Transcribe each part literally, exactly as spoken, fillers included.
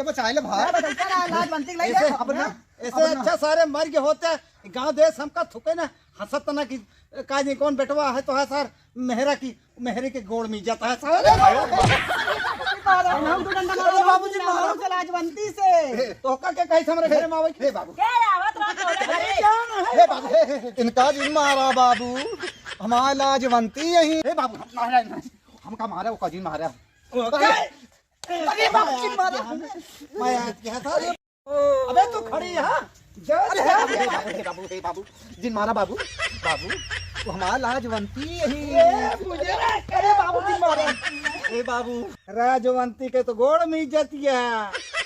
बचाए ले भाई। अरे, बचाए ले, लाजवंती के लइके। ऐसे, अपना, ऐसे अपना। अच्छा सारे मर गए होते, गाँव देश हमका थुके ना, हँसत ना कि का जी कौन बेटवा है तो है सर, मेहरा की, मेहरे के गोड़ में जाता है सर। हम तो डंडा मारो, अरे बाबूजी, मारो। मारो से लाजवंती से। ए, तो का के कही हमरे घरे में आवे? हे बाबू। के आवत रहा तोरे घरे? हे बाबू, हे, हे, हे। इनका जिन मारा बाबू, हमार लाजवंती यही। हे बाबू, हम मारा नहीं, हमका मारा, ओका जिन मारा। ओके। अरे बाबू, जिन मारा। मैं आज क्या था? अबे तू खड़ी यहाँ। जा, अरे जा, हे बाबू, जा। हे बाबू, हे बाबू, हे बाबू, जिन मारा बाबू, बाबू, वो हमार लाजवंती यही। ए, मुझे, अरे बाबू, जिन मारा। हे बाबू। राजवंती के तो गोड़ में इज्जत है,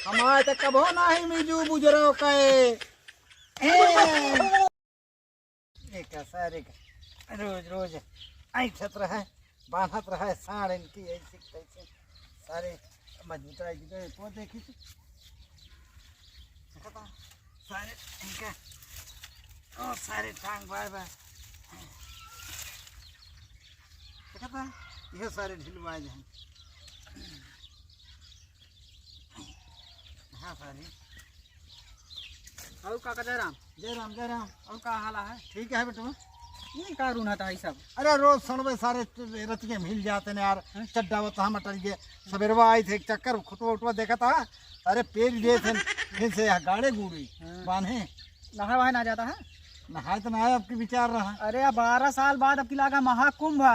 हमारे तो कबो नहीं मिजू बुजरो के। ए, एक सारे का रोज रोज ऐठत रहे, बांधत रहे, साड़ इनकी ऐसी तैसी, सारे मजबूता एक दे, वो देखी थी। देखा था? सारे इनका, ओ, सारे टांग बाय बाय। देखा था? ये सारे ढिलवाए जाए। हाँ, सारे। और काका जयराम? जयराम, जयराम। और का हाल है? ठीक है बेटवा। ये का रूना था ये सब? अरे रोज सड़वे सारे रतिये मिल जाते ने यार। हाँ? चड्डा वो तहाँ मटल गए। सवेरवा आई थे एक चक्कर, खुटवा उटवा देखा था। अरे पेड़ लिए थे, फिर से यहाँ गाड़े गुड़ी हाँ। बांधे। नहाए वहाए ना जाता है? नहाए तो नहाए, अब की विचार रहा। अरे, अब बारह साल बाद अब की लागा महाकुंभ है।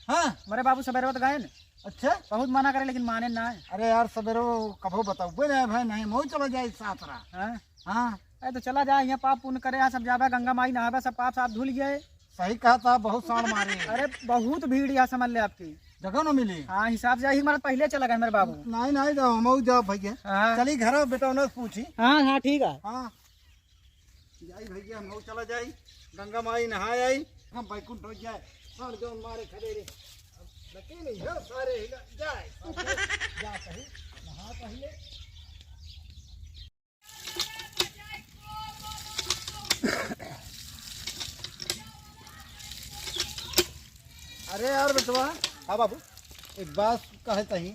हाँ। मरे बाबू सवेरे तो गए न। अच्छा। बहुत मना करे लेकिन माने ना है। अरे यार, सवेरे वो कभो बताऊबे ना भाई, नहीं मऊ चला जाए साथ रहा। हाँ। हाँ। अरे तो चला जाए, यहाँ पाप पुण्य करे, यहाँ सब जाबे, गंगा माई नहाबे, सब पाप साफ धुल गए। सही कहा था, बहुत साड़ मारे। अरे बहुत भीड़ यहाँ समझ ले आपकी। जगह न मिली। हाँ, हिसाब से यही हमारा पहले चला गए मेरे बाबू। नहीं, नहीं, जाओ, हम जाओ भैया। हाँ। चली घर बेटा, उन्हें पूछी। हाँ, हाँ, ठीक है। हाँ। जाई भैया, हम चला जाई, गंगा माई नहाए आई, हम बैकुंठ हो जाए। साड़ जौन मारे खड़े रे। अब लगे नहीं है, सारे हिला जाए। जा कहीं, नहा पहले। अरे यार बेटवा। हाँ बाबू। एक बात कहे तही।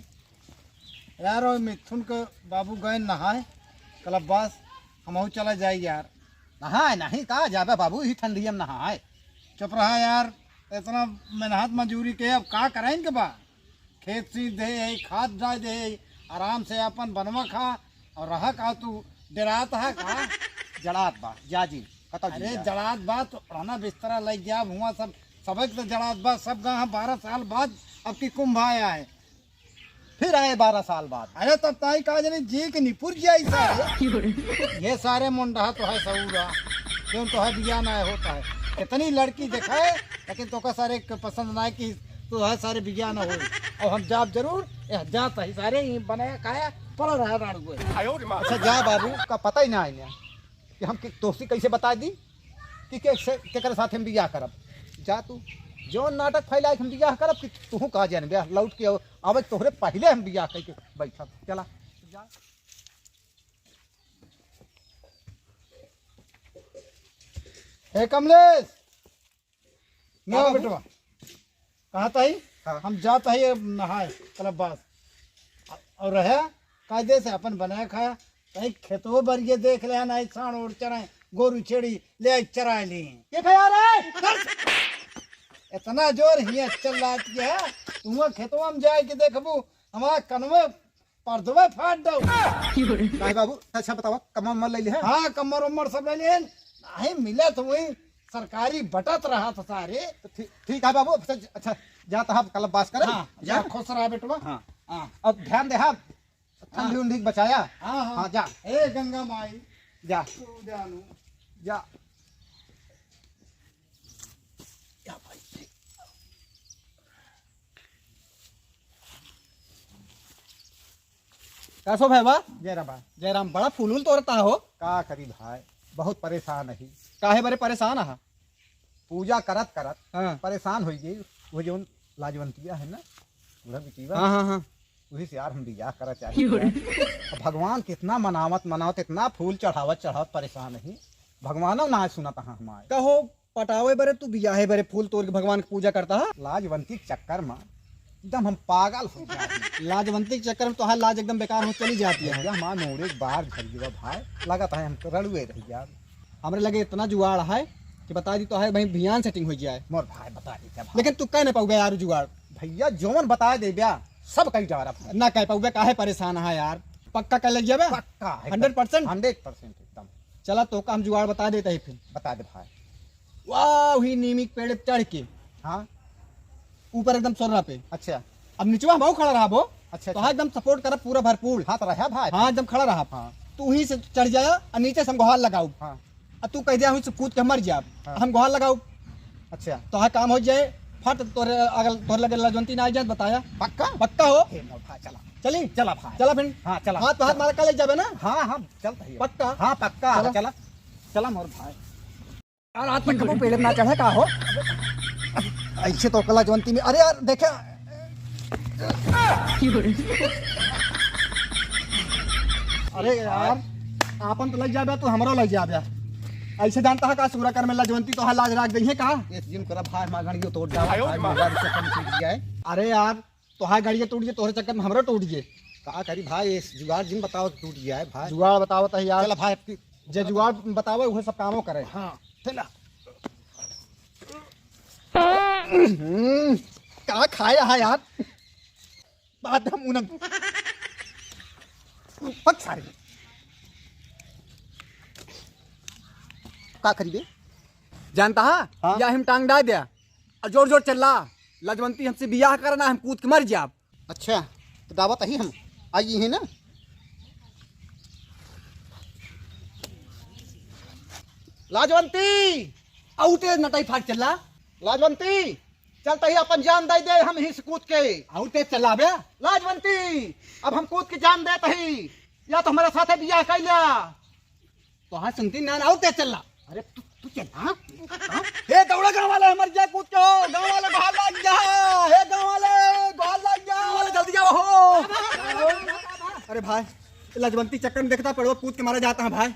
यार, ओए मिथुन के बाबू गए नहाए, कलब्बास, हमहू चला जाई यार। नहाए नहीं, का जाबे बाबू, ही ठंडिया में नहाए। चुप रहा यार, इतना मेहनत मजूरी के, अब का करें इनके बा? खेत सींच दे, खाद डाल दे, आराम से अपन बनवा खा और रहा का तू, डेरात है का? जड़ात बा, जा जी, कतौ अरे जी जा। जड़ात बा तो रहना बिस्तरा लग गया, हुआ सब, सबक तो जड़ात बा, सब गाँव बारह साल बाद अब की कुंभ आया है। फिर आए बारह साल बाद। अरे तब ताई का जाने जी के निपुर जाई सारे। ये सारे मुंडहा तो है सऊरा, क्यों तो है बिया ना होता है। कितनी लड़की देखा है, लेकिन तो का सारे के पसंद ना है कि तो है सारे बिया ना हो। और हम जाब जरूर, ये जात ही सारे ही बनाया खाया पड़ा रहा राड़ू को। अच्छा जा बाबू, का पता ही ना है ना कि हम कि-, तोसी कैसे बता दी कि के से, केकर साथ हम बियाह करब। जा तू, जो नाटक फैलाए कि हम बियाह करब कि तू का जानबे, लौट के आओ। अब तोहरे पहिले हम बियाह कइके बैठब। चला, जा। ए कमलेश, हाँ ना बाबू। बेटवा, कहा ताई, हाँ। हम जात ही अब नहाए, कलब्बास। और रहे, कायदे से अपन बनाया खाया, कहीं खेतों बरिए देख ले, ना साँड़ ओड़ चराए, गोरू छेड़ी ले आए चराए ली। के खा रे? इतना जोर हिया चल रहा है, तुम खेतवा में जाए के देखबू, हमारा कनवे पर्दवे फाट दो। काहे बाबू, अच्छा बतावा, कमर उमर ले लिहे? हाँ, कमर उमर सब ले लिहे। नहीं मिला तो वही सरकारी बटत रहा था सारे। तो ठीक, ठीक है बाबू, अच्छा, अच्छा, जात है कलब्बास करे। हाँ, जा। जा खुश रहा बेटवा। हाँ। हाँ। अब ध्यान दे, हाँ, ठंडी हाँ। उंडी के बचाया। हाँ, हाँ। हाँ, जा। ए गंगा माई, जा। तू जानू। जा। या भाई। कैसो भाई बा? जय राम बा। जय राम, बड़ा फूल उल तोड़ता हो। का करी भाई, बहुत परेशान ही। काहे बरे परेशान हा? पूजा करत करत हाँ। परेशान हो गई। वो जो लाजवंतिया है ना, उधर बिटिया। हाँ, हाँ, हाँ। वही से यार हम बियाह करा चाहिए। अब भगवान कितना मनावत मनावत, इतना फूल चढ़ावत चढ़ावत परेशान ही, भगवानो ना सुनत हा हमारे। कहो पटावे बरे तू बियाहे बरे फूल तोड़ के भगवान की पूजा करता है? लाजवंती के चक्कर में एकदम हम पागल होइ जात ही। लाजवंती के चक्कर में तोहार लाज एकदम बेकार होइ चली जात ही। भइया, हमार मूड़े बाहर झरि गवा भाई, लगत है हम रड़ुए रहि जाब। हमरे लगे इतना जुगाड़ है कि बताइ दी तोहार भाई बिहान setting होइ जाए। मोर भाई बताइ दी भाई। लेकिन तू कहि न पउबे यार जुगाड़। भइया, जउन बताइ देब्या, सब कहि डारब भाई। ना कहि पउबे, काहे परेसान है यार? पक्का कहि लइ जाबे? पक्का, एकदम। Hundred percent? Hundred percent एकदम। चला, तोहका हम जुगाड़ बताइ देत ही फिर। बताइ दे भाई। वाह, वही नीमी के पेड़ पे चढ़ के। हाँ। ऊपर एकदम सोर्रा पे। अच्छा। अब निचवा हम खड़ा रहब हो। अच्छा, तो अच्छा। हाँ, एकदम support करब पूरा भरपूर। हाँ, तो रहा भाई। हाँ, एकदम खड़ा रहब। हाँ। तू वहीं से चढ़ जाया और नीचे से हम गोहार लगाउब। हाँ। और तू कहि दिया, वहीं से कूद के मर जाब। हाँ। हम गोहार लगाउब। अच्छा। तो हाँ, काम होइ जाए। फट तोरे, अगर तोरे लगे लाजवंती ना आइ जाए, बताया। पक्का? पक्का हो? हे मोर भाई, चला। चली? चला भाई। चला फिर। हाँ, चला। हाथ पे हाथ मारा, कहि लइ जाबे ना? हाँ, हाँ, चलत ही। पक्का? हाँ, पक्का। चला। चला। चला मोर भाई। यार, आज तक कबो पेड़ ना चढ़े का हो? ऐसे तो कला जवंती में, अरे यार, देखे। अरे यार, आपन तो लइ जाबे, तू हमरो लइ जाबे। ऐसे जानता है का, सूरा कर में लजवंती तो है, लाज राख दइहे का? ये जिन करा भाई, हमार गड़ियो तोड़ डावा, आयो भाई, माँ। मोबाइल से कम टूट गया है। अरे यार, तोहार गड़िया टूट गए, तोहरे चक्कर में हमरो टूट गए। का करी भाई, ये जुगाड़ जिन बताओ, टूट गया है भाई। जुगाड़ बतावत है यार। चला भाई, अब की जे जुगाड़ बतावे, उहे सब कामो करे। हाँ, चला। हम्म, का खाया है यार? बादाम उनम। पक सारे। का करी बे? जानता है? हाँ। या हम टांग डाल दिया। और जोर जोर चिल्ला, "लाजवंती, हमसे बियाह करना, हम कूद के मर जाब।" अच्छा, तो दावत ही हम आई है ना। लाजवंती, आउटे नटाई फाट चिल्ला। लाजवंती, चलता ही अपन जान दे दे, हम ही से कूद के। आउटे चिल्ला बे। लाजवंती, अब हम कूद के जान देत ही, या तो हमारे साथे बियाह कर लिया। तो हाँ सुनती ना, ना, और तेज चल रहा। अरे तू, तू चल, हाँ? हाँ? हे दौड़ा गाँव वाले, मर गया कूद के हो, गाँव वाले बाहर लाग गया, हे गाँव वाले बाहर लाग गया, गाँव वाले जल्दी आओ हो। अरे भाई, लाजवंती चक्कर में देखता पड़वा कूद के मारा जाता है भाई,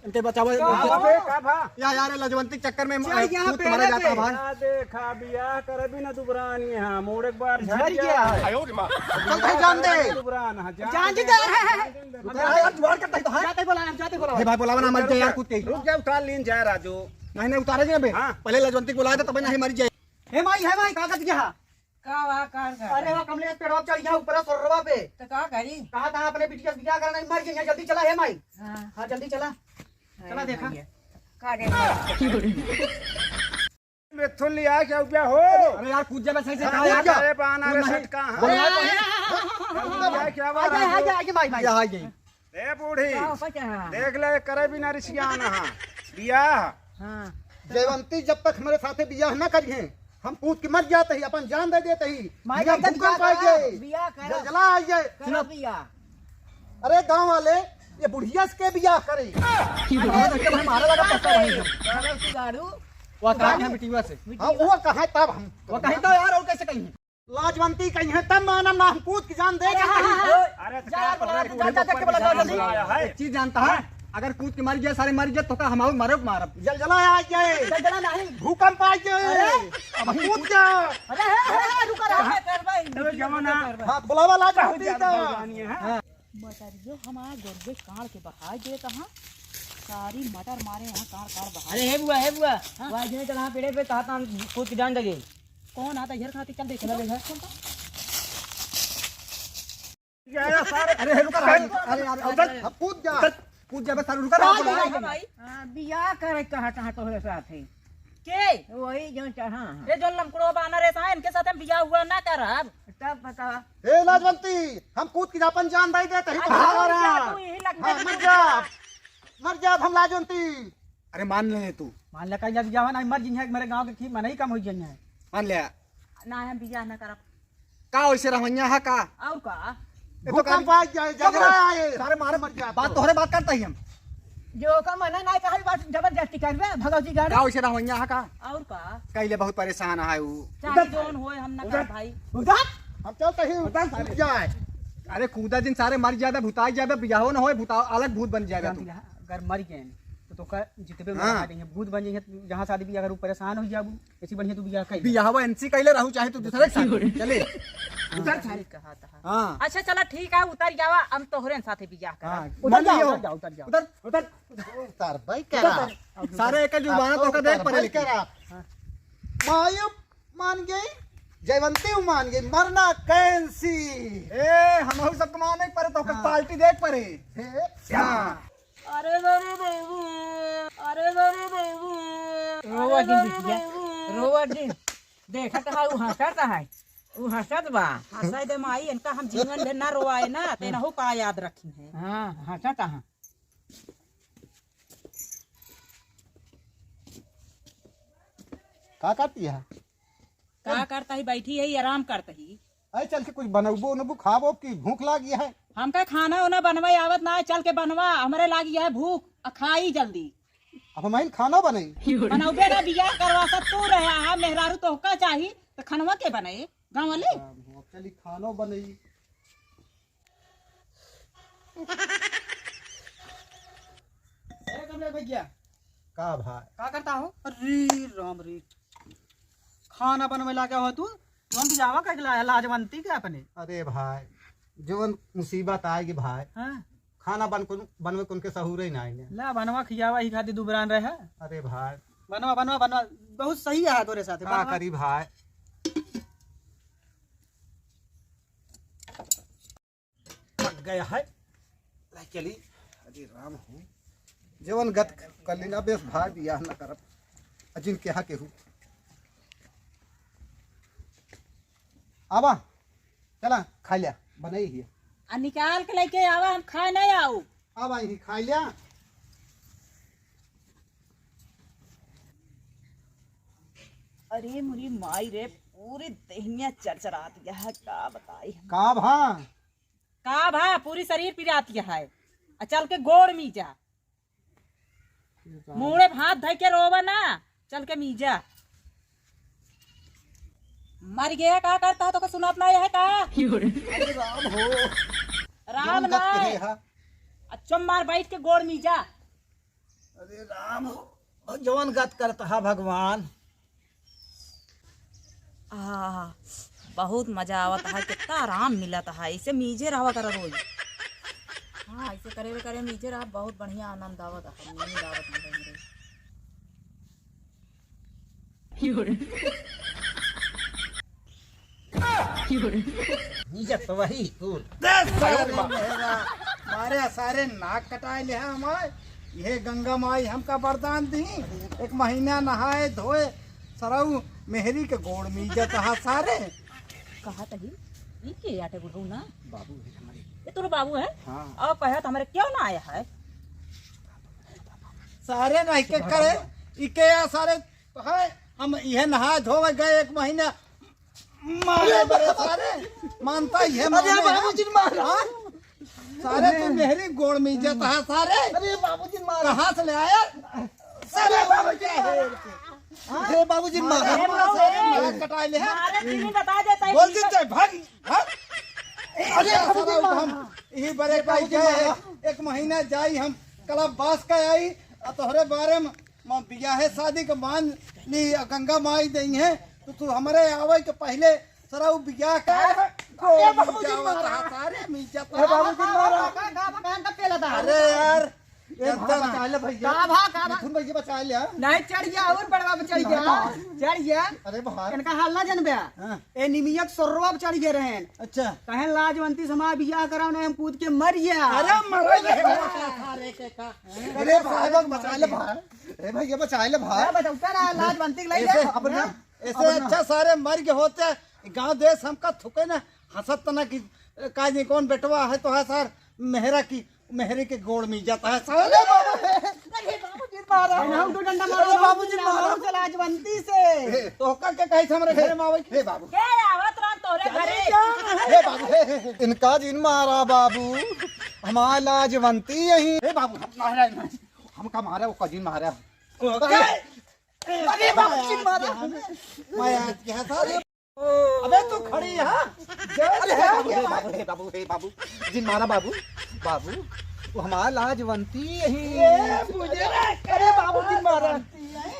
इनके बचाओ। का भा? का भा? या यार, लाजवंती चक्कर में, चल, अ, यहाँ कूद के मारा जाता है भाई। क्या देखा, बियाह करबी ना दुबरानी, हाँ, मोड़ एक बार झड़ झड़ गया गया है। है। चल, भाई, जान दे। दुबरान, हाँ, जान जान दे। दे। उतार यार, जुगाड़ करता ही तो है। जाते बोला, हम जाते बोला। हे भाई, बोलावा ना, मर जाए यार, कूद के। रुक जा, उतार लीन जाए, राजू। नहीं, नहीं, उतारे जी ना बे। हाँ। पहले लाजवंती को बुलाया था, तब नहीं मर जाए। हे माई, हे माई, का कर दिया? का वा, का कर? अरे, वो कमले के पेड़वा पे चढ़ गया, ऊपर सोरवा पे। तो का करी? कहा था अपने बिटिया से बियाह करना, मर गई, जल्दी चला, हे माई। हाँ। हाँ, जल्दी चला। अरे चला, देखा। भैया, का रे? मिथुन लिया क्या हो गया हो? अरे यार, कूद जा बे, सही से हाँ, कहा यार। अरे बाना तू रे नहीं। सटका, हाँ। बोला तो है। क्या, क्या बात आगे, है? आगे, आगे, भाई, भाई। यहाँ आ गई। ए बूढ़ी, का हो, क्या? देख ले, करे बिना रिसियान, हाँ। बियाह। हाँ। जयवंती जब तक हमरे साथे बियाह ना करिहे, हम कूद के मर जाते ही, अपन जान दे देते ही। माई बियाह का भूकंप बियाह आ जाए, करा, बियाह करा। जलजला आ जाए। करा बियाह। अरे गाँव वाले, ये बुढ़िया से के बियाह करे? अरे, तो हमारा लगा पता नहीं। अरे, तू दारू। वो कहा है बिटिया से? हाँ, वो कहा है तब हम। वो कहीं तो यार, और कैसे कहीं? लाजवंती कहीं है तब मानम ना, हम कूद के जान दे देते ही। अरे, जा, जा, जा, जा, जा, जा, जा, जा, जा, जा। एक चीज जानता है, अगर कूद के मर गया, सारे मर गया, तो का हम और मरब, मारब। जलजला आ जाए। जलजला नहीं। भूकंप आ जाए। अरे। अब कूद जा। अरे, हे, हे, हे, रुका रहा। हाँ। अरे, जमाना। हाँ, बुलावा लाजवंती का। हाँ। मटरियो हमार गोरबे काढ़ के बहाय दे कहाँ? सारी मटर मारे यहाँ काढ़ काढ़ बहाय। अरे हे बुआ, हे बुआ, हाँ? वहाँ जने चला पेड़े पे कहा था हम कूद के जान लगे। कौन आता इधर खाती? चल देख, चल चल। देख। अरे, हे रुका, अरे, अरे, अरे, अरे, अब कूद जा। कूद जा बे, सारे रुका रहा, अरे, बोला। अरे, भाई। हाँ, बियाह करे कहा, कहा तोहरे साथ है। के? वही जो चढ़ा है। ये जो लमकड़ो बानर है, सा, इनके साथ हम बियाह हुआ ना करब। तब बता। हे लाजवंती, हम कूद के अपन जान दे देते ही अच्छा, तुम्हारा। तू यही लग हाँ, मर जा, मर जा, हम लाजवंती। अरे मान ले तू। मान ले, कहीं जब जावा ना, मर जिंगे, मेरे गांव के की मनई कम हो जाइए। मान ले। ना, हम बियाह ना करब। का वैसे रहवैया है का? और का? ए, तो भूकंप का आ जाए, चुप रह। जगह आए। सारे मारे मर जाए। बात तोहरे बात करता ही हम। जो का मना ना कहा, बात जबरदस्ती करबे, भगवती गाड़ी। का वैसे रहवैया है का? और का? कहिले बहुत परेशान है ऊ। चाहे उधर। जोन होए, हम ना उधर। कर भाई। उधर। हम चलते ही उधर। उठ जाए। अरे कूदा दिन सारे मर जाबे, भुताई जाबे, बियाहो न होए, भुता अलग भूत बन जाबे जान तू। दिया, अगर मर गए तो तोका जितबे हाँ। मरवा देंगे, भूत बन जाइए, जहाँ शादी बियाह करू, परेशान हो जाबू, ऐसी बढ़िया तू बियाह कर। बियाहवा इनसे कैले रहू, चाहे तू दूसरे के साथ चले। उतर सारे। कहा था। हाँ। अच्छा, चला, ठीक है, उतर जावा, हम तोहरे साथे बियाह करा। हाँ। उतर जाओ, उतर जाओ, उतर जाओ। उतर, उतर। उतर भाई, करा। सारे एक जुबान तो का देख पड़े, लेकिन। करा। हाँ। मायू मान गई, जयवंती मान गई, मरना कैंसी। ए, हम सब माने पड़े, तो हाँ। पार्टी देख पड़े। ए, हाँ। अरे, अरे, अरे, अरे, अरे, रोवा जिन बिटिया, रोवा जिन। देखत है, उ हंसत है, उ हंसत बा। हंसाई दे माई, इनका हम जीवन भर ना रोवाए ना, ते नहु का याद रखी है। हाँ, हंसत है। का करती है? का करता ही, बैठी है, आराम करता ही। अरे चल के कुछ बनबो उनबो खाबो कि भूख लागी है? हमका खाना उना बनवाई आवत ना है, चल के बनवा, हमरे लागी है भूख, आ खाई जल्दी। अब हम आइन खाना बनाई। बनौबे ना, बियाह करवा सब तू रहे, आ मेहरारू तोहका चाही, तो खनवा के बनाए, गाँव वाले? अब चली खानो बनाई। ए कमले भैया। का भाई? का करता हो? अरे राम रे, खाना बनवे लागे हो तू? तुरंत जावा कह ला-, लाजवंती के अपने। अरे भाई, जवन मुसीबत आएगी भाई, हाँ। खाना बन कुन, बनवे कुन के सहूरे ही ना आएंगे। ला बनवा खियावा ही खातिर दुबरान रहे। अरे भाई। बनवा, बनवा, बनवा, बहुत सही है तोरे साथे, का बनवा। करी भाई? पक गया है। लाई चली। अरे राम हो। जवन गत कर ली ना, बेस भाई बियाह ना करब। अजिन के हा केहू। आवा। चला, खा लिया। बनाई ही। आ निकाल के लेके आवा, हम खाए नहीं आऊ। आवा, ही खा लिया। अरे मुरी माई रे, पूरी देहिया चरचरात यह, का बताई हम। का भा? का भा, पूरी शरीर पिरात यह है। आ चल के गोड़ मीजा। मुड़े भात धइ के रोवा ना, चल के मीजा। मर गया, का करता है, तोका सुनात ना है का? अरे राम हो। राम जवन ना गत है। कहे हा। अच्छा मार बैठ के गोड़ मीजा। अरे राम हो, जवन गत करता है भगवान। आह, बहुत मजा आवत है, कितना आराम मिलत है, ऐसे मीजे रहवा करा रोज। हाँ, ऐसे करे करे मीजे रहा, बहुत बढ़िया आनंद आवत है, नींद आवत है हमरे। नीचे तो वही कुल। दे सारे मेहरा, मारे सारे नाक कटाए ले हमार। ये गंगा माई हमका वरदान दी, एक महीना नहाए धोए सरऊ मेहरी के गोड़ मीजत हा सारे। कहा तही, ई के आटे बुढ़ऊ ना? बाबू है हमारे। ये तोर बाबू है? हाँ। और कहे तो हमारे क्यों ना आया है? सारे नहीं के करे, ई के या सारे तो है, हम इहे नहाए धोवे गए एक महीना, मारे बरे सारे, मानता ही है, अरे माने बाबूजी मारा। हाँ? सारे तू मेहरी गोड़ में इज्जत है सारे। अरे बाबूजी मारा। कहाँ से ले आया? सारे बाबूजी मारा। हाँ? अरे बाबूजी मारा। अरे बाबू, सारे मारा कटाए ले हैं। मारे तीन बता देता है बोल कि दिन जाए, भाग, भाग। अरे बाबूजी सारा मारा। हम यही बरे अरे का बाबूजी गए, मारा। एक महीना जाई हम क्लब बास का आई, आ तोहरे बारे में माँ बियाहे शादी के मान ली, गंगा माई दई है, तो तू हमरे आवे के पहले सरा उ बियाह का ए बाबूजी मारा। सारे मीजा ए बाबूजी मारा। का, का, का, का पेला था? अरे यार, ए एकदम भगवान। बचा ले भैया। का भा, का भा? मिथुन भैया बचा ले, हाँ? नहीं, चढ़ गया और बड़वा पे चढ़ गया। हाँ। चढ़ गया। अरे भाई। इनका हाल ना जनबे। हाँ। ए निमिया के सोरवा पे चढ़ गए रहन। अच्छा। कहें लाजवंती से हमार बियाह कराओ, नहीं हम कूद के मर गया। अरे मर गया। अरे के का? अरे भाई, बचा ले भाई। अरे भाई, ये बचा ले भाई। अरे बचा, उतर आ, लाजवंती के ले ऐसे जा। अपना, ऐसे अपना। अच्छा सारे मर के होते, गांव देश हमका थुके ना, हंसत ना कि का जी कौन बेटवा है तो है सर, मेहरा की, मेहरे के गोड़ में जाता है। साले बाबा, अरे बाबूजी मारा। अरे हम दो डंडा मारो, अरे बाबूजी मारो। लाजवंती से। ए, तो का के कहे हमरे घर में आवे? हे बाबू। के आवत रहा तोरे घरे? हे बाबू, हे, हे, हे। इनका जिन मारा बाबू, हमार लाजवंती यही। हे बाबू, हम मारा है, हमका मारा, वो कजिन मारा। अरे बाबूजी मारा। मैं आज क्या था? अबे तू खड़ी है? अरे हे बाबू, हे बाबू, हे बाबू, हे बाबू, जिन मारा बाबू, बाबू। हमार लाजवंती यही। ए, बुजरा, अरे बाबू जी मारा।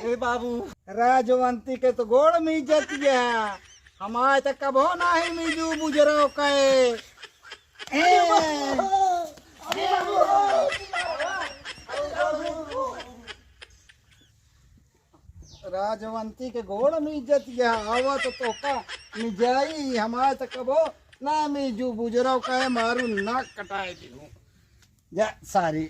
ए बाबू। राजवंती के तो गोड़ में इज्जत गया, हमारे तो कबो नाही मिजू बुजरो कहे। ए। राजवंती के गोड़ में इज्जत गया, आवा तो तोका मिजाई, हमारे तो कबो ना मिजू बुजरो कहे, मारू नाक कटाए दिहू। जा सारी।